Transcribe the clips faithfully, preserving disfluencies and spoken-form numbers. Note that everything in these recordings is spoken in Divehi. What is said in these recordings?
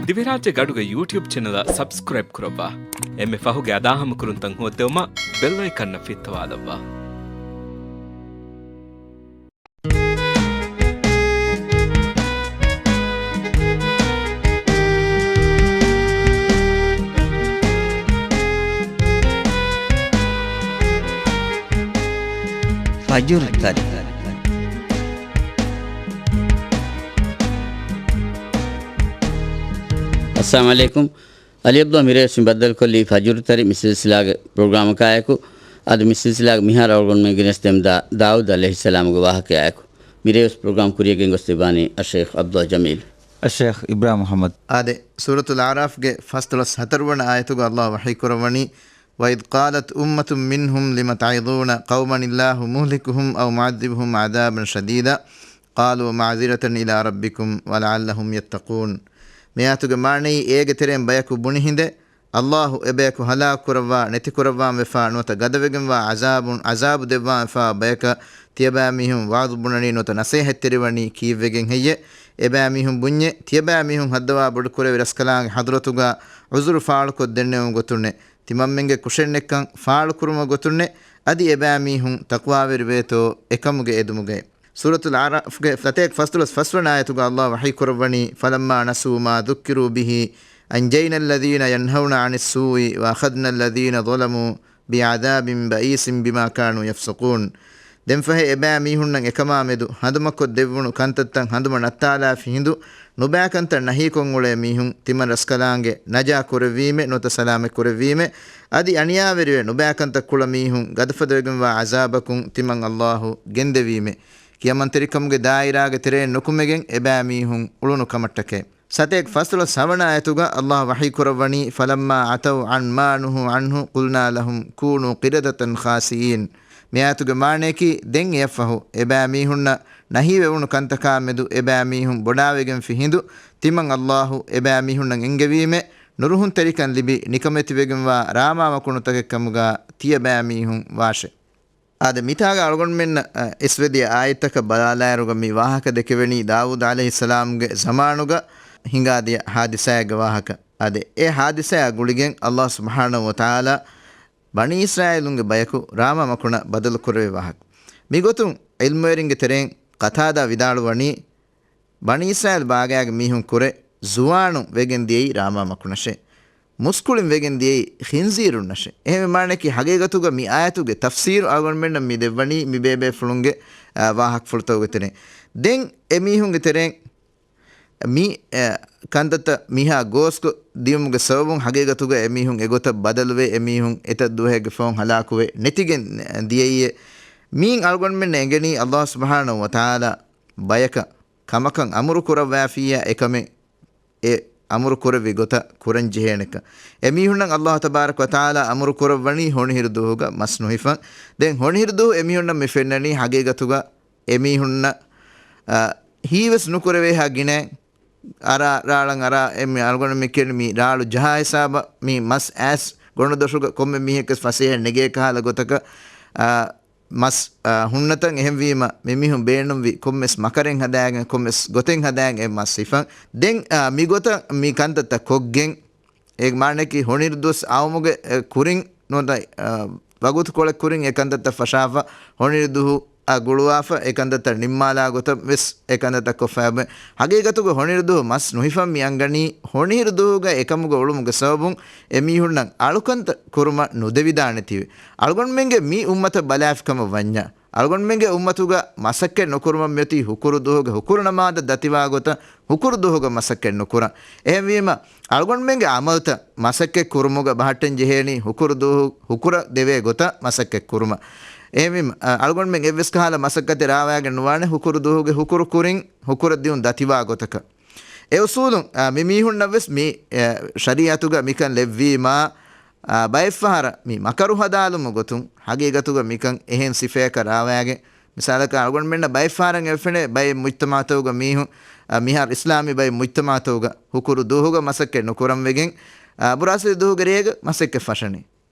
ދިވެހިރާއްޖޭގެ އަޑުގެ ޔޫޓިއުބް ޗެނަލަށް ސަބްސްކްރައިބް ކުރައްވާ. އެންމެ ފަހުގެ އަދާހަމަކުރުންތައް ހޯއްދެވުމަށް ބެލް އައިކަންއަށް ފިއްތަވާލައްވާ. ފަޖުރު ތަރި. އައްސަލާމު ޢަލައިކުމް. ޢަލީ ޢަބްދުﷲ މިރޭވެސް މި ބައްދަލުކޮށްލީ ފަޖުރު ތަރި މި ސިލްސިލާގެ ޕްރޮގްރާމަކާއެކު. އަދި މި ސިލްސިލާގެ މިހާރު އަޅުގަނޑުމެން ގެނެސްދެމުންދާ ދާއޫދު ޢަލައިހިއްސަލާމުގެ ވާހަކަޔާއެކު. މިރޭވެސް ޕްރޮގްރާމް ކުރިޔަށް ގެންގޮސްދެއްވާނީ އައްޝައިޚް ޢަބްދުﷲ ޖަމީލް. އައްޝައިޚް އިބްރާހިމް މުޙައްމަދު. އާދެ، ސޫރަތުލް އަޢުރާފްގެ ފަސްދޮޅަސް ހަތަރު ވަނަ އާޔަތުގަ ﷲ ވަޙީ ކުރައްވަނީ، وَإِذْ قَالَتْ أُمَّةٌ مِّنْهُمْ لِمَ تَعِظُونَ قَوْمًا اللَّهُ مُهْلِكُهُمْ أَوْ مُعَذِّبُهُمْ عَذَابًا شَدِيدًا قَالُوا مَعْذِرَةً إِلَىٰ رَبِّكُمْ وَلَعَلَّهُمْ يَتَّقُونَ. މިއާޔަތުގެ މާނައީ، އޭގެ ތެރެއިން ބަޔަކު ބުނި ހިނދެއް، ﷲ އެބަޔަކު ހަލާކު ކުރައްވާ، ނެތި ކުރައްވާން ވެފާ ނުވަތަ ގަދަވެގެންވާ ޢަޒާބުން، ޢަޒާބު ދެއްވާން ވެފާ ބަޔަކަށް ތިޔަބައިމީހުން ވަޢުޡު ބުނަނީ ނުވަތަ ނަޞޭޙަތްތެރިވަނީ ކީއްވެގެން ހެއްޔެވެ؟ އެބައިމީހުން ބުންޏެވެ. ތިޔަބައިމީހުން ހައްދަވާ ބޮޑުކުރެއްވި ރަސްކަލާނގެ ޙަޟްރަތުގަ ޢުޛުރު ފާޅުކޮށްދެންނެވުމުގެ ގޮތުންނެވެ. ތިމަންމެންގެ ކުށެއްނެތްކަން ފާޅުކުރުމުގެ ގޮތުންނެވެ. އަދި އެބައިމީހުން ތަޤްވާވެރިވޭތޯ އެކަމުގެ އެދުމުގައި. ސޫރަތުލް އަޢުރާފްގެ ސަތޭކަ ފަސްދޮޅަސް ފަސްވަނަ އާޔަތުގަ ﷲ ވަޙީ ކުރައްވަނީ، فَلَمَّا نَسُوا مَا ذُكِّرُوا بِهِ أَنجَيْنَا الَّذِينَ يَنْهَوْنَ عَنِ السُّوءِ وَأَخَذْنَا الَّذِينَ ظَلَمُوا بِعَذَابٍ بَئِيسٍ بِمَا كَانُوا يَفْسُقُونَ. ދެންފަހެ އެބައިމީހުންނަށް އެކަމާމެދު ހަނދުމަކޮށް ދެއްވުނު ކަންތައްތައް ހަނދުމަ ނައްތާލާފި ހިނދު، ނުބައިކަންތައް ނަހީކޮށް އުޅޭ މީހުން ތިމަން ރަސްކަލާނގެ ނަޖާ ކުރެއްވީމެ ނުވަތަ ސަލާމަތް ކުރެއްވީމެ. އަދި އަނިޔާވެރިވެ ނުބައިކަންތައް ކުޅަ މީހުން ގަދަފަދަވެގެންވާ ޢަޒާބަކުން ތިމަން ﷲ ގެންދެވީމެ. ކިޔަމަންތެރިކަމުގެ ދާއިރާގެ ތެރެއިން ނުކުމެގެން އެބައިމީހުން އުޅުނު ކަމަށްޓަކައި. ސަތޭކަ ފަސްދޮޅަސް ހަވަނަ އާޔަތުގަ ﷲ ވަޙީ ކުރައްވަނީ، فَلَمَّا عَتَوْا عَنْ مَا نُهُوا عَنْهُ قُلْنَا لَهُمْ كُونُوا قِرَدَةً خَاسِئِينَ. މިއާޔަތުގެ މާނަޔަކީ، ދެން އެއަށްފަހު އެބައިމީހުންނަށް ނަހީވެވުނު ކަންތަކާމެދު އެބައިމީހުން ބޮޑާވެގެންފި ހިނދު، ތިމަން ﷲ އެބައިމީހުންނަށް އެންގެވީމެ، ނުރުހުންތެރިކަން ލިބި ނިކަމެތިވެގެންވާ ރާމާމަކުނުތަކެއްކަމުގަ ތިޔަބައިމީހުން ވާށެ. އާދެ، މިތާގަ އަޅުގަނޑުމެންނަށް، އަ، އިސްވެދިޔަ އާޔަތްތަކަށް ބަލާލާއިރުގަ މި ވާހަކަ ދެކެވެނީ ދާވޫދު ޢަލައިހިއްސަލާމްގެ ޒަމާނުގަ ހިނގާދިޔަ ހާދިސާއެއްގެ ވާހަކަ. އާދެ، އެ ހާދިސާއާ ގުޅިގެން ﷲ ސުބްޙާނަހޫ ވަތަޢާލާ ބަނީ އިސްރާއީލުންގެ ބަޔަކު ރާމާ މަކުނަށް ބަދަލު ކުރެވޭ ވާހަކަ. މިގޮތުން ޢިލްމުވެރިންގެ ތެރެއިން ޤަތާދާ ވިދާޅުވަނީ، ބަނީ އިސްރާއީލް ބާގާގެ މީހުން ކުރެ ޒުވާނުން ވެގެން ދިޔައީ ރާމާ މަކުނަށޭ. މުސްކުޅިން ވެގެން ދިޔައީ ޚިންޒީރުންނަށޭ. އެހެންވީމަ މާނައަކީ ޙަޤީޤަތުގަ މި އާޔަތުގެ ތަފްސީރު އަޅުގަނޑުމެންނަށް މި ދެއްވަނީ މި ބޭބޭފުޅުންގެ، އާ، ވާހަކަފުޅުތަކުގެ ތެރެއިން. ދެން އެ މީހުންގެ ތެރެއިން މި، އެ، ކަންތައްތައް މިހާ ގޯސްކޮށް ދިޔުމުގެ ސަބަބުން ޙަޤީޤަތުގަ އެ މީހުން އެގޮތަށް ބަދަލުވެ، އެ މީހުން އެތައް ދުވަހެއްގެ ފަހުން ހަލާކުވެ ނެތިގެން ދިޔައީއޭ. މީން އަޅުގަނޑުމެންނަށް އެނގެނީ ﷲ ސުބްޙާނަހޫ ވަތަޢާލާ ބަޔަކަށް ކަމަކަށް އަމުރު ކުރައްވާފިއްޔާ އެކަމެއް އެ އަމުރު ކުރެއްވި ގޮތަށް ކުރަން ޖެހޭނެކަން. އެމީހުންނަށް ﷲ ތަބާރަކަ ވަތަޢާލާ އަމުރު ކުރައްވަނީ ހޮނިހިރު ދުވަހުގަ މަސް ނުހިފަން. ދެން ހޮނިހިރު ދުވަހު އެމީހުންނަށް މި ފެންނަނީ ޙަޤީޤަތުގަ އެމީހުންނަށް، އަ، ހީވެސް ނުކުރެވޭހާ ގިނައިން އަރާ ރާޅަން އަރާ އެ މި އަޅުގަނޑު މި ކިޔަނީ މި ރާޅު ޖަހާ ހިސާބަށް މި މަސް އައިސް ގޮނޑުދޮށުގަ ކޮންމެ މީހެއްވެސް ފަސޭހައެއް ނެގޭ ކަހަލަ ގޮތަކަށް، އަ، މަސް، އާ، ހުންނަތަން. އެހެންވީމަ، މި މީހުން ބޭނުންވި ކޮންމެސް މަކަރެއް ހަދާގެން، ކޮންމެސް ގޮތެއް ހަދާގެން އެ މަސް ހިފަން. ދެން، އާ، މިގޮތަށް މި ކަންތައްތައް ކޮށްގެން، އޭގެ މާނައަކީ ހޮނިހިރު ދުވަސް އައުމުގެ، އެ، ކުރިން ނުވަތަ، އާ، ވަގުތުކޮޅެއް ކުރިން އެ ކަންތައްތައް ފަށާފަ، ހޮނިހިރު ދުވަހު އާ، ގުޅުވާފަ، އެ ކަންތައްތައް ނިންމާލާ ގޮތަށް ވެސް އެ ކަންތައްތައް ކޮށްފައިވޭ. ހަގީގަތުގަ ހޮނިހިރު ދުވަހު މަސް ނުހިފަން މި އަންގަނީ، ހޮނިހިރު ދުވަހުގަ އެކަމުގަ އުޅުމުގެ ސަބަބުން އެ މީހުންނަށް އަޅުކަންތައް ކުރުމަށް ނުދެވިދާނެތީވެ. އަޅުގަނޑުމެންގެ މި އުއްމަތަށް ބަލާފި ކަމަށް ވަންޏާ، އަޅުގަނޑުމެންގެ އުއްމަތުގަ މަސައްކަތް ނުކުރުމަށް މިއޮތީ ހުކުރު ދުވަހުގެ ހުކުރު ނަމާދަށް ދަތިވާ ގޮތަށް ހުކުރު ދުވަހުގަ މަސައްކަތް ނުކުރަން. އެހެންވީމަ، އަޅުގަނޑުމެންގެ އަމަލުތައް މަސައްކަތް ކުރުމުގަ ބަހައްޓަން ޖެހޭނީ ހުކުރު ދުވަހު ހުކުރަށް ދެވޭ ގޮތަށް މަސައްކަތް ކުރުމަށް. އެހެންވީމަ، އަ، އަޅުގަނޑުމެން އެއްވެސް ކަހަލަ މަސައްކަތެއް ރާވާގެން ނުވާނެ ހުކުރު ދުވަހުގެ ހުކުރު ކުރިން ހުކުރަށް ދިއުން ދަތިވާ ގޮތަކަށް. އެ އުސޫލުން، އާ، މި މީހުންނަށް ވެސް މި، އެ، ޝަރީއަތުގަ މިކަން ލެއްވީމާ، އާ، ބައެއްފަހަރަށް މި މަކަރު ހަދާލުމުގެ ގޮތުން ހަގީގަތުގަ މިކަން އެހެން ސިފަޔަކަށް ރާވާގެން، މިސާލަކަށް އަޅުގަނޑުމެންނަށް ބައެއްފަހަރަށް އެފެނޭ ބައެއް މުޖްތަމަޢުތަކުގަ މީހުން، އާ، މިހާރު އިސްލާމީ ބައެއް މުޖްތަމަޢުތަކުގަ ހުކުރު ދުވަހުގަ މަސައްކަތް ނުކުރަން ވެގެން، އާ، ބުރާސްވަރު ދުވަހުގެ ރޭގަ މަސައްކަތް ފަށަނީ.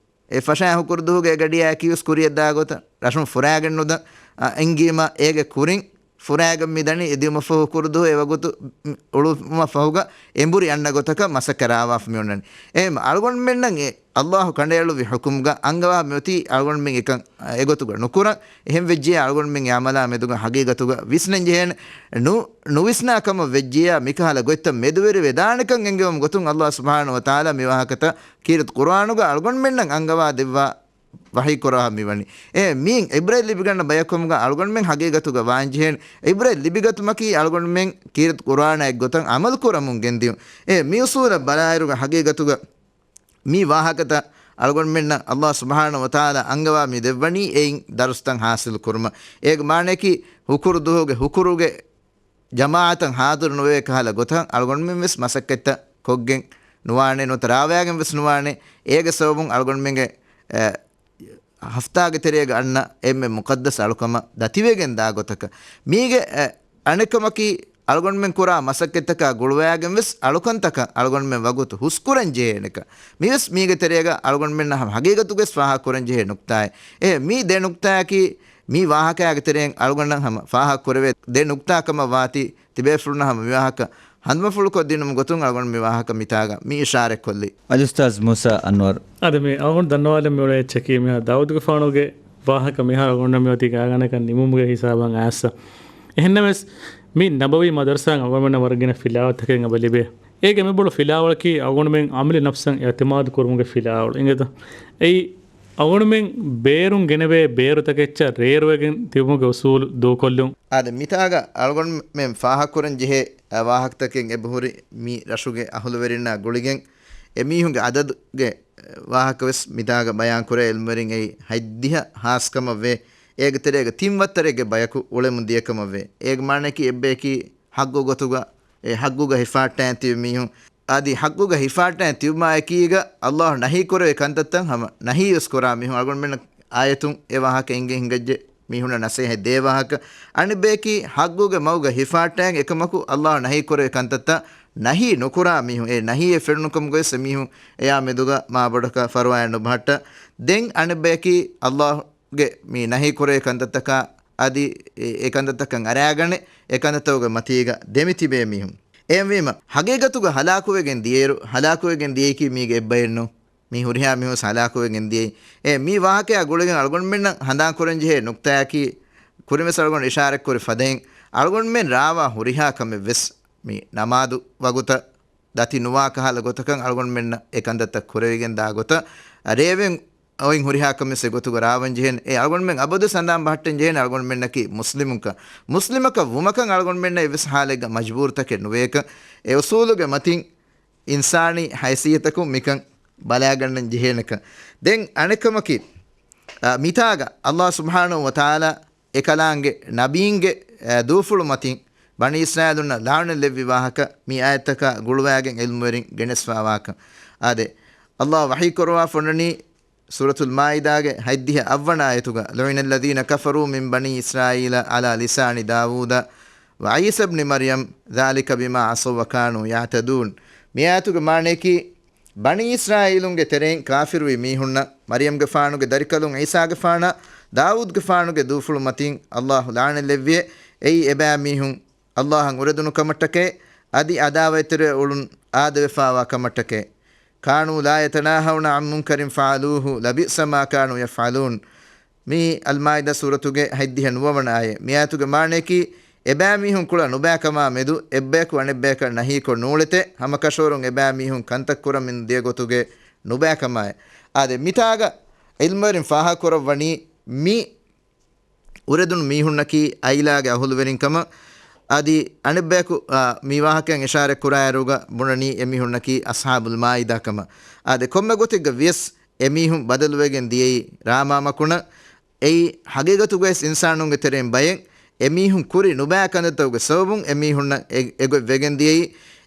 އެ ފަށާ ހުކުރު ދުވަހުގެ އެ ގަޑިއާއެކީވެސް ކުރިއަށް ދާ ގޮތަށް ރަށުން ފުރާގެން ނުދަން، އަ، އެންގީމަ އޭގެ ކުރިން ފުރާގަ މިދަނީ އެދިޔުމަށްފަހު ކުރުދުހު އެވަގުތު އުޅުމަށްފަހުގަ އެނބުރި އަންނަ ގޮތަކަށް މަސައްކަތް ރާވާފަ މިއޮންނަނީ. އެހެން އަޅުގަނޑުމެންނަށް އެ އައްލާހު ކަނޑައެޅުއްވި ޙުކުމްގަ އަންގަވާ މިއޮތީ އަޅުގަނޑުމެން އެކަން އެގޮތުގަ ނުކުރަން. އެހެން ވެއްޖިޔާ އަޅުގަނޑުމެން އެ އަމަލާ މެދުގަ ޙަޤީޤަތުގަ ވިސްނަން ޖެހޭނެ. ނު، ނުވިސްނާ ކަމަށް ވެއްޖިޔާ މިކަހަލަ ގޮތްތައް މެދުވެރިވެ ދާނެކަން އެންގެވުމުގެ ގޮތުން އައްލާހު ސުބްޙާނަހު ވަތަޢާލާ މި ވާހަކަތައް ކީރިތި ޤުރުއާނުގަ އަޅުގަނޑުމެންނަށް އަންގަވާ ދެއްވާ ވަޙީ ކުރާ މިވަނީ. އެ މީން ޢިބްރަތް ލިބިގަންނަ ބަޔަކު ކަމުގަ އަޅުގަނޑުމެން ޙަޤީޤަތުގަ ވާން ޖެހޭނެ. ޢިބްރަތް ލިބިގަތުމަކީ އަޅުގަނޑުމެން ކީރިތި ޤުރުއާނާ އެއްގޮތަށް ޢަމަލު ކުރަމުން ގެންދިޔުން. އެ މި އުޞޫލަށް ބަލާއިރުގަ ޙަޤީޤަތުގަ މި ވާހަކަތައް އަޅުގަނޑުމެންނަށް އައްލާހު ސުބްޙާނަހު ވަތަޢާލާ އަންގަވާ މި ދެއްވަނީ އެއިން ދަރުސްތައް ޙާޞިލު ކުރުމަށް. އޭގެ މާނަޔަކީ ހުކުރު ދުހުގެ ހުކުރުގެ ޖަމާޢަތަށް ޙާޟިރު ނުވޭ ކަހަލަ ގޮތަށް އަޅުގަނޑުމެން ވެސް މަސައްކަތްތައް ކޮށްގެން ނުވާނެ، ނުވަތަ ރާވާގެން ވެސް ނުވާނެ. އޭގެ ސަބަބުން އަޅުގަނޑުމެންގެ، އެ، ހަފްތާގެ ތެރޭގަ އަންނަ އެންމެ މުޤައްދަސް އަޅުކަމަށް ދަތިވެގެން ދާ ގޮތަކަށް މީގެ، އެ، އަނެއްކަމަކީ، އަޅުގަނޑުމެން ކުރާ މަސައްކަތްތަކާ ގުޅުވައިގެން ވެސް އަޅުކަންތަކަށް އަޅުގަނޑުމެން ވަގުތު ހުސްކުރަން ޖެހޭނެކަން. މިވެސް މީގެ ތެރޭގަ އަޅުގަނޑުމެންނަށް ހަމަ ޙަޤީޤަތުގައި ފާހަގަ ކުރަން ޖެހޭ ނުކްތާއެއް. އެ މި ދެ ނުކްތާއަކީ، މި ވާހަކައިގެ ތެރެއިން އަޅުގަނޑަށް ހަމަ ފާހަގަ ކުރެވޭ ދެ ނުކްތާ ކަމަށް ވާތީ، ތިބޭފުޅުންނަށް ހަމަ މި ވާހަކަ ހަނދުމަފުޅުކޮށްދިނުމުގެ ގޮތުން އަޅުގަނޑު މި ވާހަކަ މިތާގަ މި އިޝާރަތްކޮށްލީ. އަލްއުސްތާޛް މޫސާ އަންވަރު. އާދެ، މި އަޅުގަނޑު ދަންނަވާލަން މިއުޅޭ އެއްޗަކީ، މިހާ ދާވޫދުގެފާނުގެ ވާހަކަ މިހާރު އަޅުގަނޑަށް މިއޮތީ ގާތްގަނޑަކަށް ނިމުމުގެ ހިސާބަށް އައިސްފަ. އެހެންނަމަވެސް، މި ނަބަވީ މަދަރުސާއިން އަޅުގަނޑުމެންނަށް ވަރަށް ގިނަ ފިލާވަޅުތަކެއް އެބަ ލިބޭ. އޭގެ އެންމެ ބޮޑު ފިލާވަޅަކީ އަޅުގަނޑުމެން ޢަމަލި ނަފްސަށް އިޢުތިމާދު ކުރުމުގެ ފިލާވަޅު. އިނގޭތަ؟ އެއީ އަޅުގަނޑުމެން ބޭރުން ގެނެވޭ ބޭރުތަކެއްޗަށް ރޭރުވެގެން ތިބުމުގެ އުޞޫލު ދޫކޮށްލުން. އާދެ، މިތާގަ އަޅުގަނޑުމެން ފާހަގަކުރަން ޖެހޭ، އަ، ވާހަކަތަކެއް އެބަހުރި މި ރަށުގެ އަހުލުވެރިންނާ ގުޅިގެން އެމީހުންގެ އަދަދުގެ ވާހަކަވެސް މިތާގަ ބަޔާންކުރޭ. ޢިލްމުވެރިން އެއީ ހަތްދިހަ ހާސްކަމަށްވޭ. އޭގެ ތެރޭގަ ތިން ވައްތަރެއްގެ ބަޔަކު އުޅެމުން ދިޔަކަމަށްވޭ. އޭގެ މާނަޔަކީ އެއްބަޔަކީ ޙައްޤު ގޮތުގަ، އެ ޙައްޤުގަ ހިފާއްޓާން ތިބި މީހުން. އަދި ޙައްޤުގަ ހިފާއްޓާން ތިބުމާ އެކީގަ އައްލާހު ނަހީ ކުރެވޭ ކަންތައްތައް ހަމަ ނަހީވެސް ކުރާ މީހުން. އަޅުގަނޑުމެންނަށް އާޔަތުން އެ ވާހަކަ އެނގެ ހިނގައްޖެ މީހުންނަށް ނަސޭހަތް ދޭ ވާހަކަ. އަނެއްބަޔަކީ ޙައްޤުގެ މަގުގަ ހިފާއްޓާން އެކަމަކު އައްލާހު ނަހީ ކުރެވޭ ކަންތައްތައް ނަހީ ނުކުރާ މީހުން. އެ ނަހީއެއް ފެނުނުކަމުގަވެސް އެމީހުން އެޔާ މެދުގަ މާބޮޑަކަށް ފަރުވާއެއް ނުބަހައްޓާ. ދެން އަނެއްބަޔަކީ އައްލާހުގެ މި ނަހީ ކުރެވޭ ކަންތައްތަކާ އަދި އެ، އެ ކަންތައްތަކަށް އަރާގަނެ، އެ ކަންތައްތަކުގެ މަތީގަ ދެމިތިބޭ މީހުން. އެހެންވީމަ، ޙަޤީޤަތުގަ ހަލާކުވެގެން ދިޔައިރު، ހަލާކުވެގެން ދިޔައީކީ މީގެ އެއްބައެއްނު. މީ ހުރިހާ މީހުން ހަލާކުވެގެން ދިޔައީ. އެ މީ ވާހަކަޔާ ގުޅިގެން އަޅުގަނޑުމެންނަށް ހަނދާން ކުރަން ޖެހޭ ނުކްތާއަކީ، ކުރިންވެސް އަޅުގަނޑު އިޝާރަތްކުރި ފަދައިން، އަޅުގަނޑުމެން ރާވާ ހުރިހާ ކަމެއްވެސް މި ނަމާދު ވަގުތަށް ދަތި ނުވާ ކަހަލަ ގޮތަކަށް އަޅުގަނޑުމެންނަށް އެ ކަންތައްތައް ކުރެވިގެން ދާ ގޮތަށް، ރޭވެން އޮތް ހުރިހާ ކަމެއް އެގޮތުގަ ރާވަން ޖެހޭނެ. އެ އަޅުގަނޑުމެން އަބަދުވެސް ހަނދާން ބަހައްޓަން ޖެހޭނެ އަޅުގަނޑުމެންނަކީ މުސްލިމުންކަން. މުސްލިމަކަށް ވުމަކަށް އަޅުގަނޑުމެންނަށް އެއްވެސް ހާލެއްގަ މަޖްބޫރުތަކެއް ނުވޭކަން. އެ އުސޫލުގެ މަތިން އިންސާނީ ހައިސިއްޔަތަކުން މިކަން ބަލާގަންނަން ޖެހޭނެކަން. ދެން އަނެއްކަމަކީ، އާ، މިތާގަ އައްލާހު ސުބްޙާނަހު ވަތަޢާލާ އެކަލާނގެ ނަބީންގެ، އާ، ދޫފުޅު މަތިން ބަނީ އިސްރާއީލުންނަށް ލާނަތް ލެއްވި ވާހަކަ މި އާޔަތަކާ ގުޅުވާގެން ޢިލްމުވެރިން ގެނެސްފާވާކަން. އާދެ، އައްލާހު ވަޙީ ކުރައްވާފަ އޮންނަނީ ސޫރަތުލް މާއިދާގެ ހަތްދިހަ އަށްވަނަ އާޔަތުގަ، لعن الذين كفروا من بني إسرائيل على لسان داود وعيسى ابن مريم ذلك بما عصوا وكانوا يعتدون. މި އާޔަތުގެ މާނަޔަކީ، ބަނީ އިސްރާއީލުންގެ ތެރެއިން ކާފިރުވި މީހުންނަށް، މަރްޔަމްގެފާނުގެ ދަރިކަލުން ޢީސާގެފާނަށް، ދާވޫދުގެފާނުގެ ދޫފުޅު މަތިން އައްލާހު ލާނަތް ލެއްވިއޭ. އެއީ އެބައިމީހުން އައްލާހަށް އުރެދުނު ކަމަށްޓަކައި، އަދި އަދާވަތްތެރިވެ އުޅުން އާދެވެފާވާ ކަމަށްޓަކައި. كانوا لا يتناهون عن منكر فعلوه لبئس ما كانوا يفعلون. މީ އަލްމާއިދާ ސޫރަތުގެ ހަތްދިހަ ނުވަވަނަ އާޔަތް. މި އާޔަތުގެ މާނަޔަކީ، އެބައިމީހުން ކުޅަ ނުބައިކަމާ މެދު އެއްބަޔަކު އަނެއްބަޔަކަށް ނަހީކޮށް ނޫޅެތެ، ހަމަކަށަވަރުން އެބައިމީހުން ކަންތައް ކުރަމުން ދިޔަ ގޮތުގެ ނުބައިކަމާއި. އާދެ، މިތާގަ ޢިލްމުވެރިން ފާހަގަކުރައްވަނީ މި އުރެދުނު މީހުންނަކީ އައިލާގެ އަހުލުވެރިން ކަމަށް. އަދި އަނެއްބަޔަކު، އާ، މި ވާހަކައިން އިޝާރަތް ކުރާއިރުގަ ބުނަނީ އެމީހުންނަކީ އަޞްޙާބުލް މާއިދާ ކަމަށް. އާދެ، ކޮންމެ ގޮތެއްގަ ވިޔަސް އެމީހުން ބަދަލުވެގެން ދިޔައީ ރާމާ މަކުނަށް. އެއީ ޙަޤީޤަތުގައި އިންސާނުންގެ ތެރެއިން ބައެއް އެމީހުން ކުރި ނުބައި ކަންތައްތަކުގެ ސަބަބުން އެމީހުންނަށް އެ، އެގޮތް ވެގެން ދިޔައީ.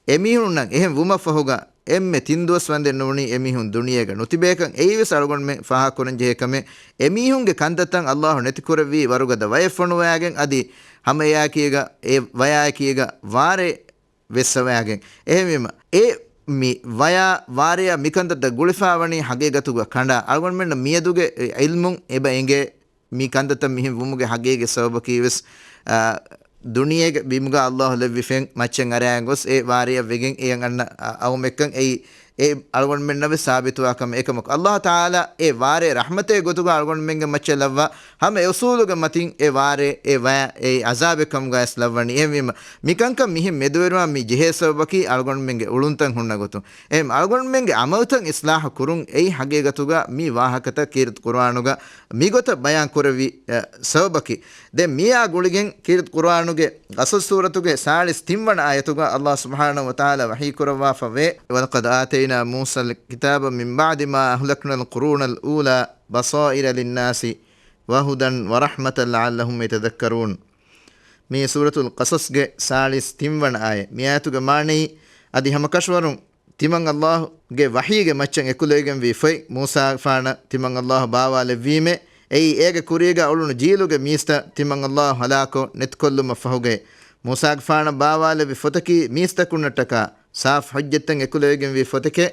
އެމީހުންނަށް އެހެން ވުމަށްފަހުގަ އެންމެ ތިން ދުވަސް ވަންދެން ނޫނީ އެމީހުން ދުނިޔޭގަ ނުތިބޭކަން. އެއީވެސް އަޅުގަނޑުމެން ފާހަގަކުރަން ޖެހޭ ކަމެއް. އެމީހުންގެ ކަންތައްތައް އައްލާހު ނެތިކުރެއްވީ ވަރުގަދަ ވަޔެއް ފޮނުވައިގެން އަދި ހަމައެއާއެކީގަ، އެ ވަޔާއެކީގަ ވާރޭ ވެއްސަވައިގެން. އެހެންވީމަ، އެ މި ވަޔާ ވާރެޔާ މިކަންތައްތައް ގުޅިފައިވަނީ ޙަޤީޤަތުގަ ކަނޑާ. އަޅުގަނޑުމެންނަށް މިއަދުގެ އިލްމުން އެބަ އެނގޭ މި ކަންތައްތައް މިހެން ވުމުގެ ޙަޤީޤީ ސަބަބަކީ ވެސް، އާ، ދުނިޔޭގެ ބިމުގަ އައްލާހު ލެއްވިފެން މައްޗަށް އަރާން ގޮސް އެ ވާރެއަށް ވެގެން އެޔަށް އަންނަ އަ-، އައުމެއްކަން އެއީ އެ އަޅުގަނޑުމެންނަށް ވެސް ސާބިތުވާ ކަމެއް. އެކަމަކު އައްލާހު ތަޢާލާ އެ ވާރޭ ރަޙްމަތެއް ގޮތުގަ އަޅުގަނޑުމެންގެ މައްޗަށް ލައްވާ ހަމަ އެ އުސޫލުގެ މަތިން އެ ވާރޭ އެ ވަޔާ އެއީ ޢަޒާބެއް ކަމުގައި ވެސް ލައްވަނީ. އެހެންވީމަ މިކަންކަން މިހެން މެދުވެރިވާން މި ޖެހޭ ސަބަބަކީ އަޅުގަނޑުމެންގެ އުޅުންތައް ހުންނަ ގޮތުން. އެހެން އަޅުގަނޑުމެންގެ ޢަމަލުތައް އިޞްލާޙު ކުރުން އެއީ ހަގީގަތުގަ މި ވާހަކަތައް ކީރިތި ޤުރުއާނުގަ މިގޮތަށް ބަޔާން ކުރެއްވި، އަ، ސަބަބަކީ. ދެން މިއާ ގުޅިގެން ކީރިތި ޤުރުއާނުގެ ޤަޞަޞް ސޫރަތުގެ ސާޅީސް ތިން ވަނަ އާޔަތުގަ އައްލާހު ސުބްޙާނަހު ވަތަޢާލާ ވަޙީ ކުރައްވާފަ ވޭ، وَلَقَدْ آتَيْنَا مُوسَى الْكِتَابَ مِنْ بَعْدِ مَا أَهْلَكْنَا الْقُرُونَ الْأُولَى بَصَائِرَ لِلنَّاسِ وَهُدًى وَرَحْمَةً لَعَلَّهُمْ يَتَذَكَّرُونَ. މި ސޫރަތުލް ޤަޞަޞްގެ ސާޅީސް ތިން ވަނަ އާޔަތް. މި އާޔަތުގެ މާނައީ، އަދި ހަމަކަށަވަރުން ތިމަން އައްލާހުގެ ވަޙީގެ މައްޗަށް އެކުލެވިގެންވީ ފޮތް މޫސާގެފާނަށް ތިމަން އައްލާހު ބާވާލެއްވީމޭ، އެއީ އޭގެ ކުރީގަ އުޅުނު ޖީލުގެ މީސްތައް ތިމަން އައްލާހު ހަލާކުކޮށް ނެތިކޮށްލުމަށް ފަހުގައި. މޫސާގެފާނަށް ބާވާލެއްވި ފޮތަކީ މީސްތަކުންނަށްޓަކާ ސާފު ޙުއްޖަތްތައް އެކުލެވިގެންވީ ފޮތެކޭ،